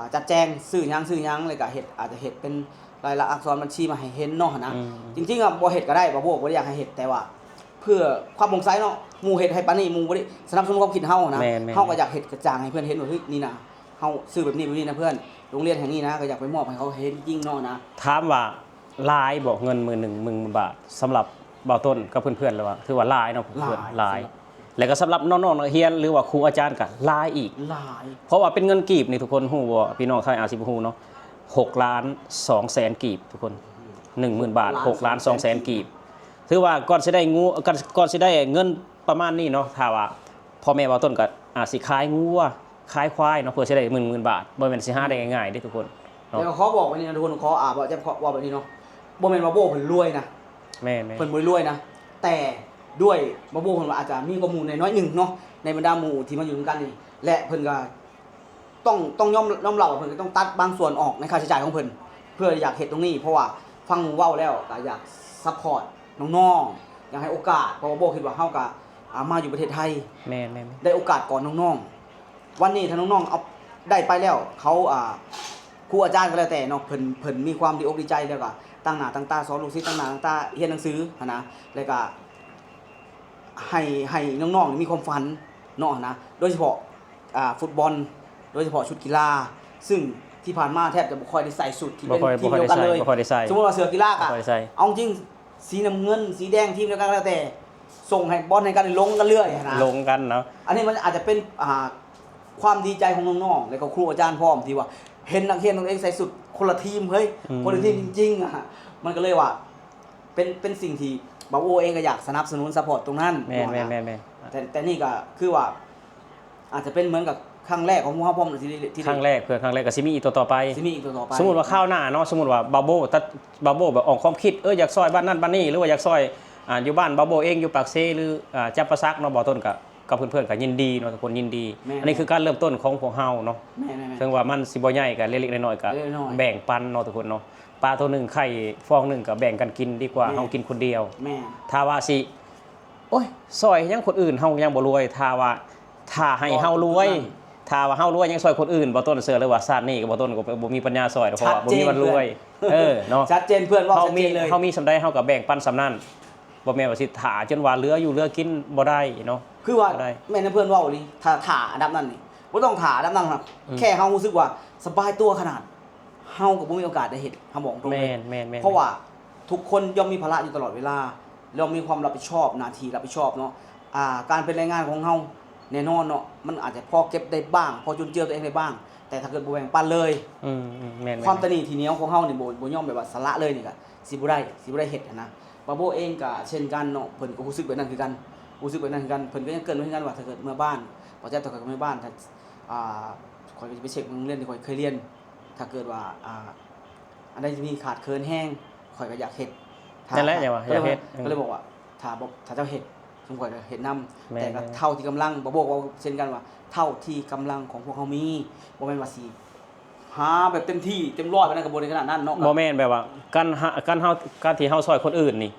ອ່າ ຈັດແຈງຊື່ຫຍັງ ຊື່ຫຍັງ ແລ້ວກະເຮັດ ອາດຈະເຮັດເປັນລາຍລັກອັກສອນບັນຊີມາໃຫ້ເຫັນເນາະຫັ້ນນະ. ອືມ ຈິງໆອະບໍ່ເຮັດກໍໄດ້ ບ່າວໂບ້ບໍ່ໄດ້ຢາກໃຫ້ເຮັດ ແຕ່ວ່າເພື່ອຄວາມໂປ່ງໃສເນາະ ໝູ່ເຮັດໃຫ້ປານນີ້ ໝູ່ບໍ່ໄດ້ສະໜັບສະໜູນຄວາມຄິດເຮົານະ. ແມ່ນໆໆ ເຮົາກໍຢາກເຮັດກະຈ່າງໃຫ້ເພິ່ນເຫັນວ່າ ເຮີ້ຍ ນີ້ນະ ເຮົາຊື້ແບບນີ້ ແບບນີ້ນະເພື່ອນ ໂຮງຮຽນແຫ່ງນີ້ນະ ກໍຢາກໄປມອບໃຫ້ເຂົາເຫັນຈິງເນາະນະ. ຖາມວ່າຫຼາຍບໍ່ ເງິນໝື່ນໜຶ່ງ ໝື່ນບາດ ສຳລັບບ່າວຕົ້ນກັບເພື່ອນໆ ແລ້ວວ່າຖືວ່າຫຼາຍເນາະ ຫຼາຍ ເພື່ອນໆ ຫຼາຍ ສຳລັບ ແລ້ວກໍສຳລັບນ້ອງໆ ນັກຮຽນ ຫຼືວ່າຄູອາຈານກໍຫຼາຍອີກ ຫຼາຍ ເພາະວ່າເປັນເງິນກີບນີ້ ທຸກຄົນຮູ້ບໍ່? ພີ່ນ້ອງໄທອາດຊິບໍ່ຮູ້ເນາະ ຫົກລ້ານສອງແສນກີບ ທຸກຄົນ ໜຶ່ງໝື່ນບາດ ຫົກລ້ານສອງແສນກີບ ຖືວ່າກ່ອນຊິໄດ້ງ- ກ່ອນ ກ່ອນຊິໄດ້ເງິນປະມານນີ້ເນາະ ຖ້າວ່າພໍ່ແມ່ບ່າວຕົ້ນກໍອາດຊິຂາຍງົວ ຂາຍຄວາຍເນາະ ເພື່ອຊິໄດ້ໝື່ນໆ ບາດ ບໍ່ແມ່ນຊິຫາໄດ້ງ່າຍໆ ເດ້ ທຸກຄົນເນາະ. ແລ້ວກໍຂໍບອກໄວ້ນີ້ນະ ທຸກຄົນ ຂໍ ອາ ບ່າວແຈມຂໍເວົ້າແບບນີ້ເນາະ ບໍ່ແມ່ນວ່າໂບ້ເພິ່ນລວຍນະ ແມ່ນໆ ເພິ່ນບໍ່ໄດ້ລວຍນະ ແຕ່ດ້ວຍບ່າວໂບ້ເພິ່ນວ່າອາດຈະມີກວ່າໝູ່ໜ້ອຍໜຶ່ງເນາະ ໃນບັນດາໝູ່ທີ່ມາຢູ່ນຳກັນນີ້ ແລະ ເພິ່ນກໍຕ້ອງ ຕ້ອງຍອມ ຍອມຮັບວ່າເພິ່ນກໍຕ້ອງຕັດບາງສ່ວນອອກໃນຄ່າໃຊ້ຈ່າຍຂອງເພິ່ນ ເພື່ອຢາກເຮັດຕົງນີ້ ເພາະວ່າຟັງໝູ່ເວົ້າແລ້ວກໍຢາກຊັບພອດນ້ອງໆ ຢາກໃຫ້ໂອກາດ ເພາະວ່າໂບ້ຄິດວ່າເຮົາກໍ ອາ ມາຢູ່ປະເທດໄທ ແມ່ນໆໆ ໄດ້ໂອກາດກ່ອນນ້ອງໆ ວັນນີ້ຖ້ານ້ອງໆ ເອົາ ໄດ້ໄປແລ້ວ ເຂົາ ອ່າ ຄູອາຈານກໍແລ້ວແຕ່ເນາະ ເພິ່ນ ເພິ່ນມີຄວາມດີອົກດີໃຈ ແລ້ວກໍຕັ້ງໜ້າຕັ້ງຕາສອນລູກສິດ ຕັ້ງໜ້າຕັ້ງຕາຮຽນໜັງສືຫັ້ນນະ ແລ້ວກໍໃຫ້ ໃຫ້ນ້ອງໆ ມີຄວາມຝັນເນາະຫັ້ນນະ ໂດຍສະເພາະ ອ່າ ຟຸດບອນ ໂດຍສະເພາະຊຸດກິລາ ຊຶ່ງທີ່ຜ່ານມາແທບຈະບໍ່ຄ່ອຍໄດ້ໃສ່ຊຸດທີ່ເປັນທີມດຽວກັນເລີຍ ບໍ່ຄ່ອຍ ບໍ່ຄ່ອຍໄດ້ໃສ່ ສົມມຸດວ່າເສື້ອກິລາກໍ ບໍ່ຄ່ອຍໄດ້ໃສ່ ເອົາຈິງ ສີນ້ຳເງິນ ສີແດງ ທີມດຽວກັນກໍແລ້ວແຕ່ ສົ່ງໃຫ້ບອນໃຫ້ກັນ ລົງກັນເລື້ອຍຫັ້ນນະ ລົງກັນເນາະ ອັນນີ້ມັນອາດຈະເປັນ ອ່າ ຄວາມດີໃຈຂອງນ້ອງໆ ແລ້ວກໍຄູອາຈານພ້ອມ ທີ່ວ່າເຫັນນັກຮຽນຕົວເອງໃສ່ຊຸດຄົນລະທີມ ເຮີ້ຍ ອືມ ຄົນລະທີມຈິງໆ ອະ ມັນກໍເລີຍວ່າ ເປັນ ເປັນສິ່ງທີ່ບ່າວໂອ້ເອງກໍຢາກສະໜັບສະໜູນ ຊັບພອດຕົງນັ້ນ ແມ່ນໆໆໆ ແຕ່ ແຕ່ນີ້ກໍຄືວ່າ ອາດຈະເປັນເໝືອນກັບຄັ້ງແລກຂອງພວກເຮົາພ້ອມ ທີ່ ທີ່ ຄັ້ງແລກ ເພື່ອຄັ້ງແລກ ກໍຊິມີອີກຕໍ່ໆໄປ ຊິມີອີກຕໍ່ໆໄປ ສົມມຸດວ່າຄາວໜ້າເນາະ ສົມມຸດວ່າບ່າວໂບ້ ຕະ ບ່າວໂບ້ແບບອອກຄວາມຄິດ ເອີ ຢາກຊ່ອຍບ້ານນັ້ນບ້ານນີ້ ຫຼືວ່າຢາກຊ່ອຍ ອ່າ ຢູ່ບ້ານບ່າວໂບ້ເອງ ຢູ່ປາກເຊ ຫຼື ອ່າ ຈຳປາສັກເນາະ ບ່າວຕົ້ນກໍ ກັບເພື່ອນໆກໍຍິນດີເນາະ ທຸກຄົນຍິນດີ ແມ່ນໆ ອັນນີ້ຄືການເລີ່ມຕົ້ນຂອງພວກເຮົາເນາະ ແມ່ນໆໆ ເຖິງວ່າມັນຊິບໍ່ໃຫຍ່ກໍເລັກໆນ້ອຍໆກໍ ເລັກໆນ້ອຍໆ ແບ່ງປັນເນາະ ທຸກຄົນເນາະ ປາໂຕໜຶ່ງໄຂ່ຟອງໜຶ່ງກໍແບ່ງກັນກິນດີກວ່າ ແມ່ນ ເຮົາກິນຄົນດຽວ ແມ່ນ ຖ້າວ່າຊິ ໂອ້ຍ ຊ່ອຍຫຍັງຄົນອື່ນ ເຮົາຍັງບໍ່ລວຍ ຖ້າວ່າ ຖ້າໃຫ້ເຮົາລວຍ ບໍ່ ທຸກໆນັ້ນ ຖ້າວ່າເຮົາລວຍຍັງຊ່ອຍຄົນອື່ນ ບ່າວຕົ້ນເຊື່ອເລີຍວ່າຊາດນີ້ກໍ ບ່າວຕົ້ນກໍບໍ່ມີປັນຍາຊ່ອຍດອກ ເພາະວ່າບໍ່ມີວັນລວຍ ເອີ ເນາະ ຊັດເຈນເພື່ອນ ເວົ້າຊັດເຈນເລີຍ ເຮົາມີ ເຮົາມີສ່ຳໃດເຮົາກໍແບ່ງປັນສ່ຳນັ້ນ ບໍ່ແມ່ນວ່າຊິຖ້າຈົນວ່າເຫຼືອຢູ່ເຫຼືອກິນບໍ່ໄດ້ເນາະ ຄືວ່າ ບໍ່ໄດ້ ແມ່ນນຳເພື່ອນເວົ້າອີ່ຫຼີ ຖ້າ ຖ້າອັນດັບນັ້ນນີ້ ບໍ່ຕ້ອງຖ້າອັນດັບນັ້ນ ອືມ ແຄ່ເຮົາຮູ້ສຶກວ່າສະບາຍຕົວຂະໜາດ ເຮົາກໍບໍ່ມີໂອກາດໄດ້ເຮັດ ເຮົາບອກຕົງເລີຍ ແມ່ນໆໆ ເພາະວ່າທຸກຄົນຍ່ອມມີພາລະຢູ່ຕະຫຼອດເວລາ ແລ້ວມີຄວາມຮັບຜິດຊອບ ໜ້າທີ່ຮັບຜິດຊອບເນາະ ອ່າ ການເປັນແຮງງານຂອງເຮົາ ແນ່ນອນເນາະ ມັນອາດຈະພໍເກັບໄດ້ບ້າງ ພໍຈຸນເຈືອຕົວເອງໄດ້ບ້າງ ແຕ່ຖ້າເກີດບໍ່ແບ່ງປັນເລີຍ ອືມໆ ແມ່ນໆ ຄວາມຕະໜີ່ທີ່ໜຽວຂອງເຮົານີ້ ບໍ່ ບໍ່ຍອມແບບວ່າສະຫຼະເລີຍນີ້ກໍ ຊິບໍ່ໄດ້ ຊິບໍ່ໄດ້ເຮັດຫັ້ນນະ ບ່າວໂບ້ເອງກໍເຊັ່ນກັນເນາະ ເພິ່ນກໍຮູ້ສຶກແບບນັ້ນຄືກັນ ຮູ້ສຶກແບບນັ້ນຄືກັນ ເພິ່ນກໍຍັງເກີ່ນໄວ້ຄືກັນວ່າ ຖ້າເກີດເມືອບ້ານ ບໍ່ແຈັບ ຖ້າເກີດເມືອບ້ານ ຖ້າ ອ່າ ຂ້ອຍກໍຈະໄປເຊັກເບິ່ງໂຮງຮຽນທີ່ຂ້ອຍເຄີຍຮຽນ ຖ້າເກີດວ່າ ອ່າ ອັນໃດທີ່ມີຂາດເຂີນແຮງ ຂ້ອຍກໍຢາກເຮັດ ຖ້າ ນັ້ນແຫຼະ ຢ່າວ່າ ກໍເລີຍ ຢາກເຮັດ ກໍເລີຍບອກວ່າ ຖ້າບໍ່ ຖ້າເຈົ້າເຮັດ ຊຸມຂ້ອຍກໍເຮັດນຳ ແມ່ນໆ ແຕ່ກໍເທົ່າທີ່ກຳລັງ ບ່າວໂບ້ເວົ້າເຊັ່ນກັນວ່າ ເທົ່າທີ່ກຳລັງຂອງພວກເຮົາມີ ບໍ່ແມ່ນວ່າຊິ ຫາແບບເຕັມທີ່ເຕັມຮ້ອຍປານນັ້ນກໍບໍ່ໄດ້ຂະໜາດນັ້ນເນາະ ບໍ່ແມ່ນແບບວ່າ ການຫາ ການເຮົາ ການທີ່ເຮົາຊ່ອຍຄົນອື່ນນີ້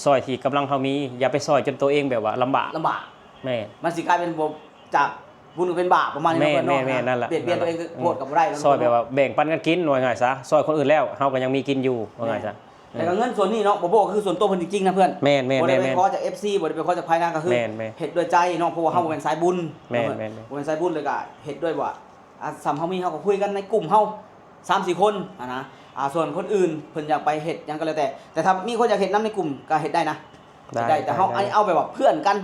ຊ່ອຍທີ່ກຳລັງເຮົາມີ ຢ່າໄປຊ່ອຍຈົນໂຕເອງແບບວ່າລຳບາກ ລຳບາກ ແມ່ນ ມັນຊິກາຍເປັນບໍ່ ຈາກບຸນກໍເປັນບາບ ປະມານນີ້ເນາະ ແມ່ນໆ ເນາະ ແມ່ນໆ ນັ້ນລະ ບຽດບຽນໂຕເອງ ນັ້ນລະ ໂພດກໍບໍ່ໄດ້ເນາະ ຊ່ອຍແບບວ່າແບ່ງປັນກັນກິນ ວ່າງ່າຍຊະ ຊ່ອຍຄົນອື່ນແລ້ວ ເຮົາກໍຍັງມີກິນຢູ່ ວ່າງ່າຍຊະ ແມ່ນ ແລ້ວກໍເງິນສ່ວນນີ້ເນາະ ບໍ່ບອກ ກໍຄືສ່ວນຕົວເພິ່ນຈິງໆນະເພື່ອນ ແມ່ນໆໆ ບໍ່ໄດ້ໄປຂໍຈາກເອັຟຊີ ບໍ່ໄດ້ໄປຂໍຈາກໃຜນະ ກໍຄື ແມ່ນໆ ເຮັດດ້ວຍໃຈເນາະ ເພາະວ່າເຮົາ ອືມ ບໍ່ແມ່ນສາຍບຸນ ແມ່ນໆ ເນາະ ແມ່ນໆ ບໍ່ແມ່ນສາຍບຸນ ແລ້ວກໍເຮັດດ້ວຍວ່າ ອ່າ ສ່ຳເຮົາມີເຮົາກໍຄຸຍກັນໃນກຸ່ມເຮົາສາມສີ່ຄົນຫັ້ນນະ ອ່າ ສ່ວນຄົນອື່ນເພິ່ນຢາກໄປເຮັດຫຍັງກໍແລ້ວແຕ່ ແຕ່ຖ້າມີຄົນຢາກເຮັດນຳໃນກຸ່ມກໍເຮັດໄດ້ນະ ໄດ້ ເຮັດໄດ້ ແຕ່ເຮົາ ໄດ້ ອັນນີ້ເອົາແບບວ່າເພື່ອນກັນ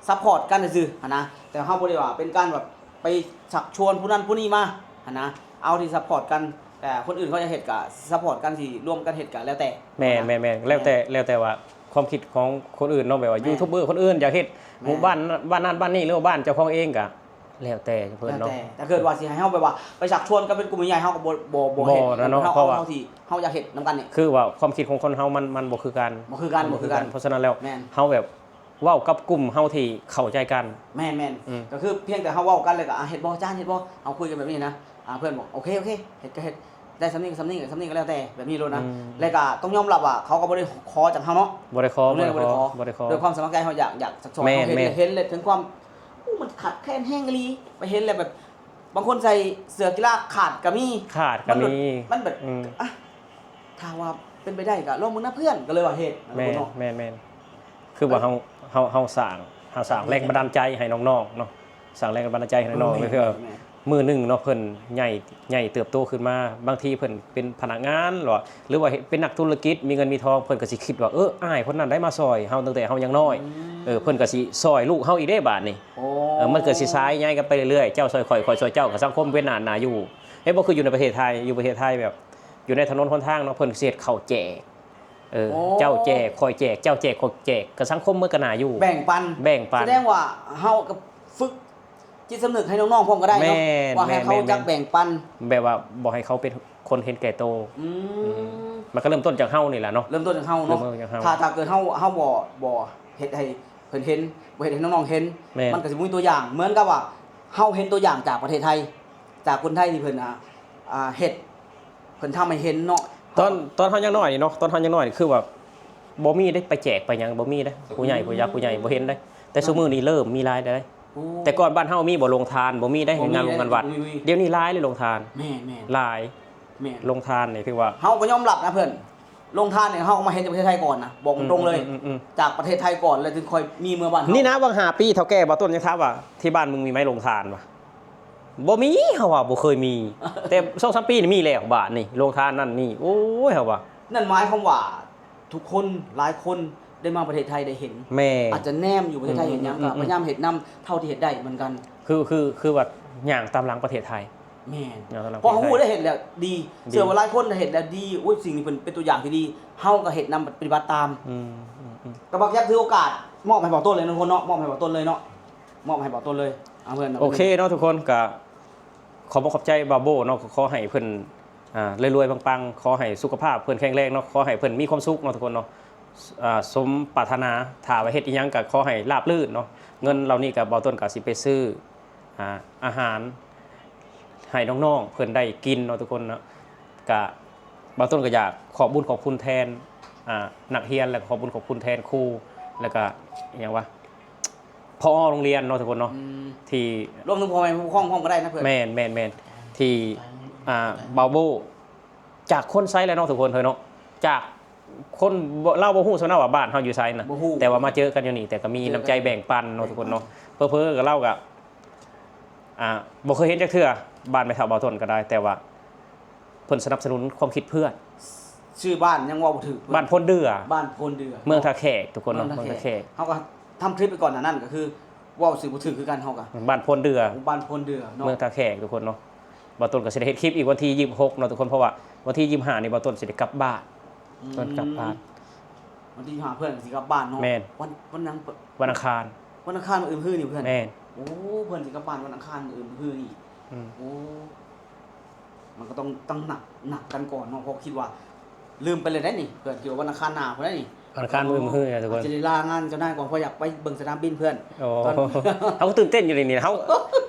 ຊັບພອດກັນຊື່ໆຫັ້ນນະ ແຕ່ເຮົາບໍ່ໄດ້ວ່າເປັນການແບບໄປຊັກຊວນຜູ້ນັ້ນຜູ້ນີ້ມາຫັ້ນນະ ເອົາທີ່ຊັບພອດກັນ ແຕ່ຄົນອື່ນເຂົາຢາກເຮັດກໍຊັບພອດກັນ ຊິລວມກັນເຮັດກໍແລ້ວແຕ່ ແມ່ນໆໆ ແລ້ວແຕ່ ແລ້ວແຕ່ວ່າຄວາມຄິດຂອງຄົນອື່ນເນາະ ແບບວ່າ ແມ່ນ ຢູທູບເບີຄົນອື່ນຢາກເຮັດ ແມ່ນ ໝູ່ບ້ານ ບ້ານນັ້ນບ້ານນີ້ ຫຼືວ່າບ້ານເຈົ້າຂອງເອງກໍ ແລ້ວແຕ່ເພິ່ນເນາະ ແລ້ວແຕ່ ຖ້າເກີດວ່າຊິໃຫ້ເຮົາແບບວ່າໄປຊັກຊວນກັນເປັນກຸ່ມໃຫຍ່ໆ ເຮົາກໍບໍ່ ບໍ່ ບໍ່ເຮັດ ບໍ່ນະເນາະ ເພາະວ່າເຮົາທີ່ເຮົາຢາກເຮັດນຳກັນນີ້ ຄືວ່າຄວາມຄິດຂອງຄົນເຮົາມັນ ມັນບໍ່ຄືກັນ ບໍ່ຄືກັນ ບໍ່ຄືກັນ ບໍ່ຄືກັນ ເພາະສະນັ້ນແລ້ວ ແມ່ນ ເຮົາແບບເວົ້າກັບກຸ່ມເຮົາທີ່ເຂົ້າໃຈກັນ ແມ່ນໆ ອືມ ກໍຄືພຽງແຕ່ເຮົາເວົ້າກັນ ແລ້ວກໍ ອ່າ ເຮັດບໍ່ອາຈານ ເຮັດບໍ່ ເຮົາຄຸຍກັນແບບນີ້ນະ ອ່າ ເພື່ອນບອກ ໂອເຄ ໂອເຄ ເຮັດກໍເຮັດ ໄດ້ສ່ຳນີ້ກໍສ່ຳນີ້ ກໍສ່ຳນີ້ກໍແລ້ວແຕ່ ແບບນີ້ໂລດນະ ອືມ ແລ້ວກໍຕ້ອງຍອມຮັບວ່າເຂົາກໍບໍ່ໄດ້ຂໍຈາກເຮົາເນາະ ບໍ່ໄດ້ຂໍ ໂຮງຮຽນກໍບໍ່ໄດ້ຂໍ ບໍ່ໄດ້ຂໍ ດ້ວຍຄວາມສະໝັກໃຈເຮົາຢາກ ຢາກຊັກຊວນ ແມ່ນ ເຮົາເຫັນ ແມ່ນ ເຫັນແລ້ວເຖິງຄວາມ ໂອ້ ມັນຂາດແຄນແຮງອີ່ຫຼີ ໄປເຫັນແລ້ວແບບ ບາງຄົນໃສ່ເສື້ອກິລາຂາດກໍມີ ຂາດກໍມີ ມັນແບບ ມັນແບບ ອືມ ອ່ະ ຖ້າວ່າເປັນໄປໄດ້ກໍລອງເບິ່ງນະເພື່ອນ ກໍເລີຍວ່າເຮັດນະ ແມ່ນ ເນາະ ແມ່ນໆ ຄືວ່າເຮົາ ເຮົາ ເຮົາສ້າງ ເຮົາສ້າງແຮງບັນດານໃຈໃຫ້ນ້ອງໆເນາະ ສ້າງແຮງບັນດານໃຈໃຫ້ນ້ອງໆ ແມ່ນ ເພື່ອ ແມ່ນ ມື້ໜຶ່ງເນາະ ເພິ່ນໃຫຍ່ ໃຫຍ່ເຕີບໂຕຂຶ້ນມາ ບາງທີເພິ່ນເປັນພະນັກງານ ຫຼືວ່າ ຫຼືວ່າເຮັດເປັນນັກທຸລະກິດ ມີເງິນມີທອງ ເພິ່ນກໍຊິຄິດວ່າ ເອີ ອ້າຍຄົນນັ້ນໄດ້ມາຊ່ອຍເຮົາຕັ້ງແຕ່ເຮົາຍັງນ້ອຍ ອືມ ເອີ ເພິ່ນກໍຊິຊ່ອຍລູກເຮົາອີກເດ້ບາດນີ້ ໂອ້ ເອີ ມັນກໍຊິສາຍໃຍກັນໄປເລື້ອຍໆ ເຈົ້າຊ່ອຍຂ້ອຍ ຂ້ອຍຊ່ອຍເຈົ້າ ກໍສັງຄົມເປັນໜ້າ ໜ້າຢູ່ ເຫັນບໍ່ ຄືຢູ່ໃນປະເທດໄທ ຢູ່ປະເທດໄທແບບ ຢູ່ໃນຖະໜົນຫົນທາງເນາະ ເພິ່ນຊິເຮັດເຂົ້າແຈກ ເອີ ໂອ້ ເຈົ້າແຈກ ຂ້ອຍແຈກ ເຈົ້າແຈກ ຂ້ອຍແຈກ ກໍສັງຄົມມັນກໍໜ້າຢູ່ ແບ່ງປັນ ແບ່ງປັນ ສະແດງວ່າເຮົາກໍຝຶກຈິດສຳນຶກໃຫ້ນ້ອງໆພ້ອມກໍໄດ້ເນາະ ແມ່ນ ວ່າໃຫ້ເຂົາ ແມ່ນໆ ຈັກແບ່ງປັນ ແບບວ່າບໍ່ໃຫ້ເຂົາເປັນຄົນເຫັນແກ່ໂຕ ອືມ ອືມ ມັນກໍເລີ່ມຕົ້ນຈາກເຮົານີ້ແຫຼະເນາະ ເລີ່ມຕົ້ນຈາກເຮົາເນາະ ເລີ່ມຕົ້ນຈາກເຮົາ ຖ້າ ຖ້າເກີດເຮົາ ເຮົາບໍ່ ບໍ່ເຮັດໃຫ້ເພິ່ນເຫັນ ບໍ່ເຮັດໃຫ້ນ້ອງໆເຫັນ ແມ່ນ ມັນກໍຊິບໍ່ມີຕົວຢ່າງ ເໝືອນກັບວ່າເຮົາເຫັນຕົວຢ່າງຈາກປະເທດໄທ ຈາກຄົນໄທທີ່ເພິ່ນ ອ່າ ອ່າ ເຮັດ ເພິ່ນທຳໃຫ້ເຫັນເນາະ ຕອນ ຕອນເຮົາຍັງນ້ອຍນີ້ເນາະ ຕອນເຮົາຍັງນ້ອຍນີ້ຄືວ່າບໍ່ມີເດ້ ໄປແຈກໄປຫຍັງບໍ່ມີເດ້ ຜູ້ໃຫຍ່ ອືມ ຜູ້ຫຼັກຜູ້ໃຫຍ່ບໍ່ເຫັນເດ້ ແຕ່ຊຸມື້ນີ້ເລີ່ມມີຫຼາຍແລ້ວເດ້ ໂອ້ ແຕ່ກ່ອນບ້ານເຮົາມີບໍ່ໂຮງທານ ບໍ່ມີເດ້ ບໍ່ມີ ງານໂຮງງານວັດ ບໍ່ມີ ດຽວນີ້ຫຼາຍເລີຍໂຮງທານ ແມ່ນໆ ຫຼາຍ ແມ່ນ ໂຮງທານນີ້ຖືວ່າ ເຮົາກໍຍອມຮັບນະເພິ່ນ ໂຮງທານນີ້ເຮົາກໍມາເຫັນຈາກປະເທດໄທກ່ອນນະ ບອກ ອືມ ຕົງໆເລີຍ ອືມໆໆ ຈາກປະເທດໄທກ່ອນ ແລ້ວຈຶ່ງຄ່ອຍມີເມືອງບ້ານເຮົາ ນີ້ນະ ຫວ່າງຫ້າປີ ເຖົ້າແກ່ບ່າວຕົ້ນຍັງຖາມວ່າ ທີ່ບ້ານມຶງມີໄໝໂຮງທານວະ? ບໍ່ມີ ເຮົາວ່າບໍ່ເຄີຍມີ ແຕ່ສອງສາມປີນີ້ມີແລ້ວ ບາດນີ້ໂຮງທານນັ້ນນີ້ ໂອ້ຍ ເຮົາວ່າ ນັ້ນໝາຍຄວາມວ່າທຸກຄົນ ຫຼາຍຄົນໄດ້ມາປະເທດໄທໄດ້ເຫັນ ແມ່ນ ອາດຈະແນມຢູ່ປະເທດໄທ ອືມໆໆໆ ເຫັນຫຍັງກໍພະຍາຍາມເຮັດນຳເທົ່າທີ່ເຮັດໄດ້ເໝືອນກັນ ຄື ຄື ຄືວ່າຍ່າງຕາມຫຼັງປະເທດໄທ ແມ່ນ ເພາະເຮົາຮູ້ໄດ້ເຮັດແລ້ວດີ ເຊື່ອວ່າຫຼາຍຄົນໄດ້ເຮັດແລ້ວດີ ໂອ້ຍ ສິ່ງນີ້ເປັນ ເປັນຕົວຢ່າງທີ່ດີ ເຮົາກໍເຮັດນຳປະຕິບັດຕາມ ອືມ ອືມ ກໍບໍ່ຢາກຖືໂອກາດມອບໃຫ້ບ່າວຕົ້ນເລີຍເນາະ ເນາະ ມອບໃຫ້ບ່າວຕົ້ນເລີຍເນາະ ມອບໃຫ້ບ່າວຕົ້ນເລີຍ ເອົາເພິ່ນ ໂອເຄເນາະ ທຸກຄົນ ກໍຂອບອົກຂອບໃຈບ່າວໂບ້ເນາະ ກໍຂໍໃຫ້ເພິ່ນ ອ່າ ລວຍໆ ປັງໆ ຂໍໃຫ້ສຸຂະພາບເພິ່ນແຂງແຮງເນາະ ຂໍໃຫ້ເພິ່ນມີຄວາມສຸກເນາະ ທຸກຄົນເນາະ ອ່າ ສົມປາດຖະໜາ ຖ້າວ່າເຮັດອີ່ຫຍັງກໍຂໍໃຫ້ລາບລື່ນເນາະ ເງິນເຫຼົ່ານີ້ກໍບ່າວຕົ້ນກໍຊິໄປຊື້ ອ່າ ອາຫານໃຫ້ນ້ອງໆເພິ່ນໄດ້ກິນເນາະ ທຸກຄົນເນາະ ກະບ່າວຕົ້ນກໍຢາກຂອບບຸນຂອບຄຸນແທນ ອ່າ ນັກຮຽນ ແລະ ຂອບບຸນຂອບຄຸນແທນຄູ ແລ້ວກະ ອີ່ຫຍັງວະ ຜອ ໂຮງຮຽນເນາະ ທຸກຄົນເນາະ ອືມ ທີ່ ລວມເຖິງພໍ່ແມ່ຜູ້ປົກຄອງພ້ອມກໍໄດ້ນະເພື່ອນ ແມ່ນໆໆ ທີ່ ອ່າ ບ່າວໂບ້ ຈາກຄົນໃສແຫຼະເນາະ ທຸກຄົນເອີຍເນາະ ຈາກຄົນ ລາວບໍ່ຮູ້ຊ້ຳນະວ່າບ້ານເຮົາຢູ່ໃສນະ ແຕ່ວ່າມາເຈີກັນຢູ່ນີ້ ແຕ່ກໍມີນ້ຳໃຈແບ່ງປັນເນາະ ທຸກຄົນເນາະ ເຜີໆກໍລາວກໍ ອ່າ ບໍ່ເຄີຍເຫັນຈັກເທື່ອ ບ້ານແມ່ເຖົ້າບ່າວຕົ້ນກໍໄດ້ ແຕ່ວ່າເພິ່ນສະໜັບສະໜູນຄວາມຄິດເພື່ອນ ຊື່ບ້ານຍັງເວົ້າບໍ່ຖືກ ບ້ານໂພນເດື່ອ ບ້ານໂພນເດື່ອ ເມືອງທ່າແຂກ ທຸກຄົນເນາະ ເມືອງທ່າແຂກ ເມືອງທ່າແຂກ ເຮົາກໍທຳຄລິບໄປກ່ອນໜ້ານັ້ນ ກໍຄືເວົ້າຊື່ບໍ່ຖືກຄືກັນ ເຮົາກໍ ບ້ານໂພນເດື່ອ ບ້ານໂພນເດື່ອເນາະ ເມືອງທ່າແຂກ ທຸກຄົນເນາະ ບ່າວຕົ້ນກໍຊິໄດ້ເຮັດຄລິບອີກວັນທີຊາວຫົກເນາະ ທຸກຄົນ ເພາະວ່າວັນທີຊາວຫ້ານີ້ບ່າວຕົ້ນຊິໄດ້ກັບບ້ານ ອືມ ເພິ່ນກັບບ້ານ ວັນທີຊາວຫ້າເພິ່ນຊິກັບບ້ານເນາະ ແມ່ນ ວັນ ວັນຫຍັງ ວັນອັງຄານ ວັນອັງຄານມື້ອື່ນມື້ນີ້ເພິ່ນ ແມ່ນ ໂອ້ ເພິ່ນຊິກັບບ້ານວັນອັງຄານມື້ອື່ນມື້ນີ້ ອືມ ໂອ້ ມັນກໍຕ້ອງຕັ້ງໜັກ ໜັກກັນກ່ອນເນາະ ເພາະຄິດວ່າລືມໄປເລີຍໄດ໋ນີ້ ເພິ່ນຄິດວ່າວັນອັງຄານໜ້າພຸ້ນໄດ໋ນີ້ ວັນອັງຄານມື້ອື່ນຄືກັນ ອາດຈະໄດ້ລາງານເຈົ້ານາຍກ່ອນ ເພາະຢາກໄປເບິ່ງສະໜາມບິນເພິ່ນ ໂອ້ ຕອນ ເຮົາກໍຕື່ນເຕັ້ນຢູ່ນີ້ ເຮົາ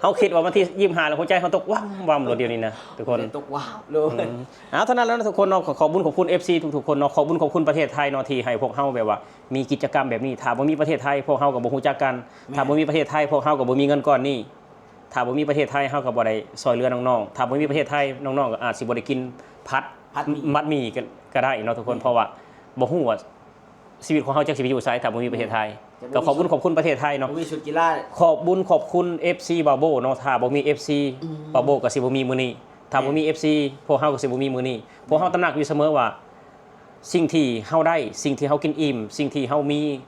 ເຮົາຄິດວ່າວັນທີຊາວຫ້າແລ້ວ ຫົວໃຈເຮົາຕົກວັ່ມໆໂລດດຽວນີ້ນະ ທຸກຄົນ ຕົກວາບເລີຍ ອືມ ເອົາ ເທົ່ານັ້ນແລ້ວນະ ທຸກຄົນເນາະ ກໍຂອບບຸນຂອບຄຸນ ເອັຟຊີ ທຸກໆຄົນເນາະ ຂອບບຸນຂອບຄຸນປະເທດໄທເນາະ ທີ່ໃຫ້ພວກເຮົາແບບວ່າມີກິດຈະກຳແບບນີ້ ຖ້າບໍ່ມີປະເທດໄທ ພວກເຮົາກໍບໍ່ຮູ້ຈັກກັນ ແມ່ນ ຖ້າບໍ່ມີປະເທດໄທ ພວກເຮົາກໍບໍ່ມີເງິນກ້ອນນີ້ ຖ້າບໍ່ມີປະເທດໄທ ເຮົາກໍບໍ່ໄດ້ຊ່ອຍເຫຼືອນ້ອງໆ ຖ້າບໍ່ມີປະເທດໄທ ນ້ອງໆກໍອາດຊິບໍ່ໄດ້ກິນຜັດ ຜັດໝີ່ ໝັດໝີ່ກໍ ກໍໄດ້ເນາະ ທຸກຄົນ ແມ່ນ ເພາະວ່າບໍ່ຮູ້ວ່າຊີວິດຂອງເຮົາຈັກຊິໄປຢູ່ໃສ ຖ້າບໍ່ມີປະເທດໄທ ແມ່ນ ກໍຂອບບຸນຂອບຄຸນປະເທດໄທເນາະ ບໍ່ມີຊຸດກິລາ ຂອບບຸນຂອບຄຸນ ເອັຟຊີ ບ່າວໂບ້ເນາະ ຖ້າບໍ່ມີ ເອັຟຊີ ອືມ ບ່າວໂບ້ກໍຊິບໍ່ມີມື້ນີ້ ຖ້າບໍ່ມີ ແມ່ນ ເອັຟຊີ ພວກເຮົາກໍຊິບໍ່ມີມື້ນີ້ ພວກເຮົາຕຳໜັກຢູ່ສະເໝີວ່າ ສິ່ງທີ່ເຮົາໄດ້ ສິ່ງທີ່ເຮົາກິນອີ່ມ ສິ່ງທີ່ເຮົາມີ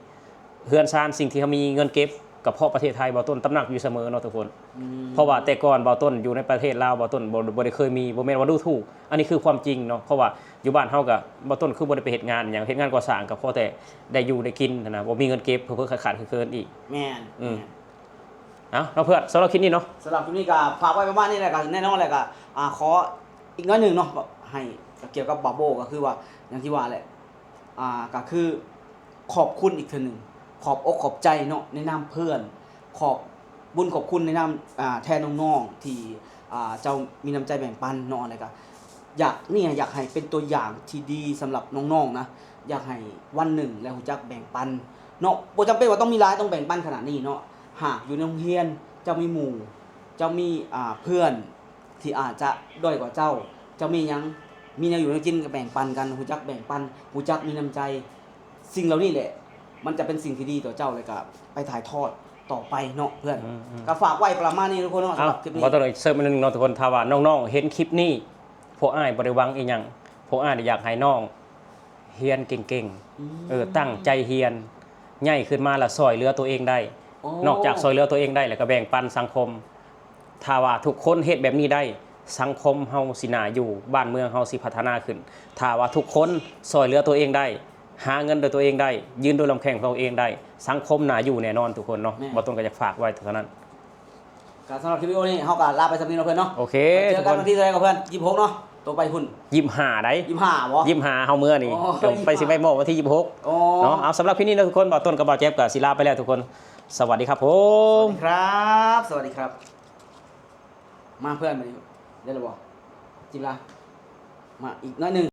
ເຮືອນຊານ ສິ່ງທີ່ເຮົາມີເງິນເກັບ ກໍເພາະປະເທດໄທ ບ່າວຕົ້ນຕຳໜັກຢູ່ສະເໝີເນາະ ທຸກຄົນ ອືມ ເພາະວ່າແຕ່ກ່ອນບ່າວຕົ້ນຢູ່ໃນປະເທດລາວ ບ່າວຕົ້ນບໍ່ ບໍ່ໄດ້ເຄີຍມີ ບໍ່ແມ່ນວ່າດູຖູກ ອັນນີ້ຄືຄວາມຈິງເນາະ ເພາະວ່າຢູ່ບ້ານເຮົາກໍ ບ່າວຕົ້ນຄືບໍ່ໄດ້ໄປເຮັດງານຫຍັງ ເຮັດງານກໍ່ສ້າງກໍພໍແຕ່ໄດ້ຢູ່ໄດ້ກິນຫັ້ນນະ ບໍ່ມີເງິນເກັບ ເຜີໆຂາດໆເຂີນໆອີກ ແມ່ນ ອືມ ແມ່ນ ເອົາເນາະເພື່ອນ ສຳລັບຄລິບນີ້ເນາະ ສຳລັບຄລິບນີ້ກໍຝາກໄວ້ປະມານນີ້ແຫຼະ ກໍແນ່ນອນແຫຼະ ກໍ ອ່າ ຂໍອີກໜ້ອຍໜຶ່ງເນາະ ໃຫ້ ກ່ຽວກັບບ່າວໂບ້ ກໍຄືວ່າ ຢ່າງທີ່ວ່າແຫຼະ ອ່າ ກໍຄືຂອບຄຸນອີກເທື່ອໜຶ່ງ ຂອບອົກຂອບໃຈເນາະ ໃນນາມເພື່ອນ ຂອບບຸນຂອບຄຸນໃນນາມ ອ່າ ແທນນ້ອງໆ ທີ່ ອ່າ ເຈົ້າມີນ້ຳໃຈແບ່ງປັນເນາະ ແລ້ວກໍຢາກ ນີ້ ຢາກໃຫ້ເປັນຕົວຢ່າງທີ່ດີສຳລັບນ້ອງໆນະ ຢາກໃຫ້ວັນໜຶ່ງແລ້ວຮູ້ຈັກແບ່ງປັນເນາະ ບໍ່ຈຳເປັນວ່າຕ້ອງມີຫຼາຍ ຕ້ອງແບ່ງປັນຂະໜາດນີ້ເນາະ ຫາກຢູ່ໃນໂຮງຮຽນເຈົ້າມີໝູ່ ເຈົ້າມີ ອ່າ ເພື່ອນທີ່ອາດຈະດ້ອຍກວ່າເຈົ້າ ເຈົ້າມີຫຍັງ ມີແນວຢູ່ແນວກິນກໍແບ່ງປັນກັນ ຮູ້ຈັກແບ່ງປັນ ຮູ້ຈັກມີນ້ຳໃຈ. ສິ່ງເຫຼົ່ານີ້ແຫຼະ ມັນຈະເປັນສິ່ງທີ່ດີຕໍ່ເຈົ້າ ແລ້ວກໍໄປຖ່າຍທອດຕໍ່ໄປເນາະເພື່ອນ. ອືມໆ ກໍຝາກໄວ້ປະມານນີ້ທຸກຄົນເນາະ ສຳລັບຄລິບນີ້. ເອົາ ເວົ້າຕົວເອງເສີມອີກໜຶ່ງເນາະທຸກຄົນ ຖ້າວ່ານ້ອງໆເຫັນຄລິບນີ້ ພວກອ້າຍບໍ່ໄດ້ຫວັງອີຫຍັງ ພວກອ້າຍຢາກໃຫ້ນ້ອງຮຽນເກັ່ງໆ ອືມ ເອີ ຕັ້ງໃຈຮຽນ ໃຫຍ່ຂຶ້ນມາລະຊ່ອຍເຫຼືອຕົວເອງໄດ້. ໂອ້ ນອກຈາກຊ່ອຍເຫຼືອຕົວເອງໄດ້ ແລ້ວກໍແບ່ງປັນສັງຄົມ. ຖ້າວ່າທຸກຄົນເຮັດແບບນີ້ໄດ້ ສັງຄົມເຮົາຊິໜ້າຢູ່ ບ້ານເມືອງເຮົາຊິພັດທະນາຂຶ້ນ. ຖ້າວ່າທຸກຄົນຊ່ອຍເຫຼືອຕົວເອງໄດ້ ຫາເງິນດ້ວຍຕົວເອງໄດ້ ຢືນດ້ວຍລຳແຂ້ງຕົວເອງໄດ້ ສັງຄົມໜ້າຢູ່ແນ່ນອນທຸກຄົນເນາະ. ແມ່ນ ບ່າວຕົ້ນກໍຢາກຝາກໄວ້ເທົ່ານັ້ນ. ກໍສຳລັບຄລິບວິດີໂອນີ້ ເຮົາກໍລາໄປສ່ຳນີ້ເນາະເພື່ອນເນາະ. ໂອເຄ ໄປເຈີກັນວັນທີເທົ່າໃດກໍເພື່ອນ? ຊາວຫົກເນາະ ໂຕໄປພຸ້ນ. ຊາວຫ້າໃດ ຊາວຫ້າບໍ່? ຊາວຫ້າ ເຮົາເມືອນີ້. ໂອ້ ໄປຊິໄປມອບວັນທີຊາວຫົກ. ໂອ້ ເນາະ. ເອົາ ສຳລັບຄລິບນີ້ເນາະທຸກຄົນ ບ່າວຕົ້ນກັບບ່າວແຈ໊ບກໍຊິລາໄປແລ້ວທຸກຄົນ. ສະຫວັດດີຄັບຜົມ. ສະຫວັດດີຄັບ ສະຫວັດດີຄັບ. ມາເພື່ອນ ບາດນີ້ໄດ້ແລ້ວບໍ່? ຈິບລາ ມາອີກໜ້ອຍໜຶ່ງ.